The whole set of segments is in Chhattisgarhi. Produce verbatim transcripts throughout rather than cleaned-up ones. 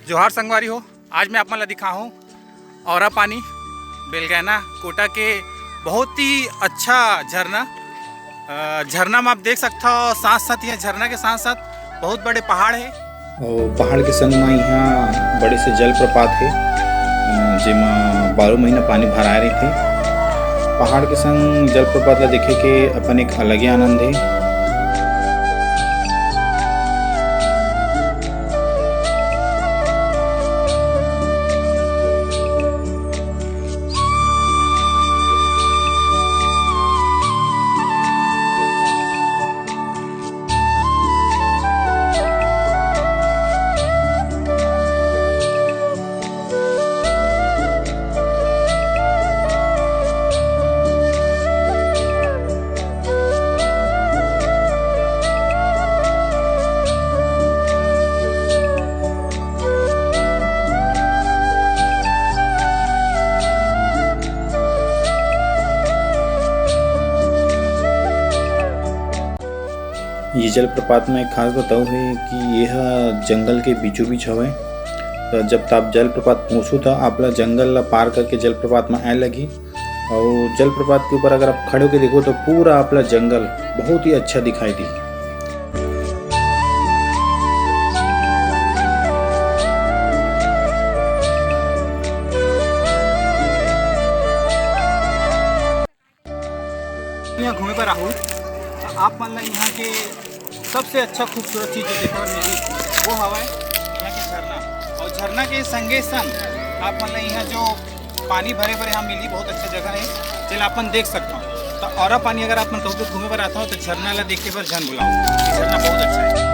जोहार संगवारी हो, आज मैं आप मन ला दिखाहूँ औरा पानी, बेलगैना कोटा के बहुत ही अच्छा झरना। अ, झरना में आप देख सकथव, साथ साथ यहाँ झरना के साथ साथ बहुत बड़े पहाड़ है। और पहाड़ के संग में यहाँ बड़े से जलप्रपात है, अ, जेमा बारह महीना पानी भराए रहथे। पहाड़ के संग जलप्रपात ला देखे के अपन एक अलगे आनंद है। ये जलप्रपात में खास बताऊ है कि ये ह जंगल के बीचों बीच हवय। तो जब आप जलप्रपात पहुँचू, तो आप ला जंगल ला पार करके जलप्रपात में आए लगी। और जलप्रपात के ऊपर अगर आप खड़े होके देखो, तो पूरा आप ला जंगल बहुत ही अच्छा दिखाई दी। यहाँ घूमे बर आहू, तो आप मन ला यहाँ के सबसे अच्छा खूबसूरत चीज जो देखे बर मिली, वो हवय यहाँ के झरना। और झरना के संगे संग आप मन ला यहाँ जो पानी भरे बर यहाँ मिली, बहुत अच्छा जगह है, जेला अपन देख सकथव। तो औरा पानी अगर आप मन कहूँ के घूमे बर आता हो, तो झरना ला देखे बर झन भुलाओ, ये झरना बहुत अच्छा है।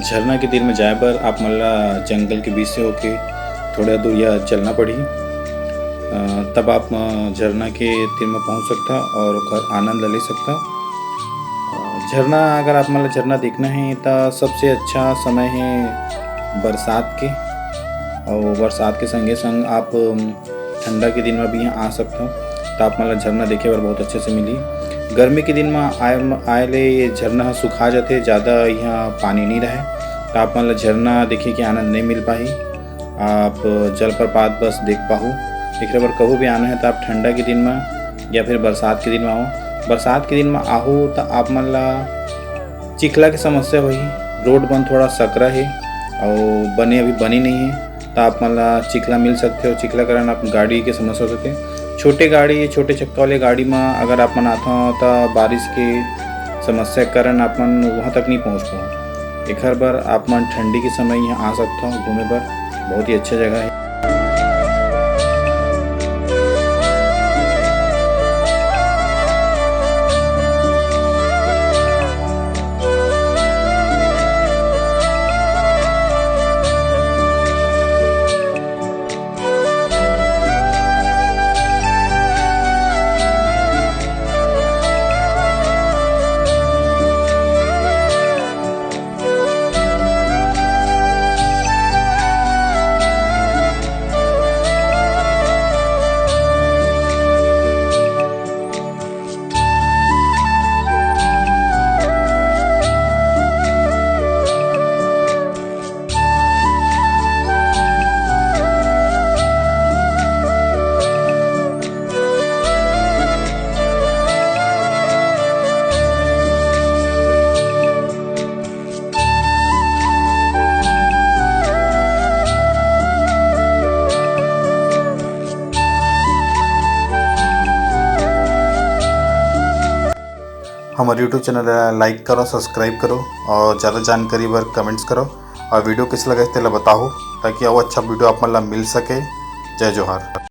झरना के तीर में जाए बर आप मन ला जंगल के बीच से होके थोड़ा दूर या चलना पड़ही। अ, तब आप, अ, झरना के तीर में पहुंच सकता और ओकर आनंद ले सकता। अ, झरना, अगर आप मन ला झरना देखना है, त सबसे अच्छा समय है बरसात के, और बरसात के संगे संग आप, अम, ठंडा के दिन में भी यहाँ आ सकथव, त आप मन ला झरना देखे बर बहुत अच्छे से मिलही। गर्मी के दिन में आए, आए ले ये झरना ह सुखा जाथे, ज़्यादा यहाँ पानी नहीं रहे, त आप मन ला झरना देखे के आनंद नहीं मिल पाही। आप जलप्रपात बस देख पाहू। एकरे बर कहूँ भी आना है, त आप ठंडा के दिन में या फिर बरसात के दिन में आओ। बरसात के दिन में आहू, त आप मन ला चिखला के समस्या होही, रोड मन थोड़ा सकरा हे और बने अभी बनी नहीं है, त आप मन ला चिखला मिल सकथे और चिखला कारण आप गाड़ी के समस्या हो सकथे। छोटे गाड़ी, छोटे चक्का वाले गाड़ी में अगर आप मन आथव, त बारिश के समस्या के कारण आप मन वहाँ तक नहीं पहुँच पाओ। एखर बर आप मन ठंडी के समय यहाँ आ सकथव घूमे बर, बहुत ही अच्छा जगह है। हमर YouTube चैनल ला लाइक करो, सब्सक्राइब करो और ज़्यादा जानकारी बर कमेंट्स करो और वीडियो कइसे लगे तेला बताओ, ताकि अउ अच्छा वीडियो आप मन ला मिल सके। जय जोहार।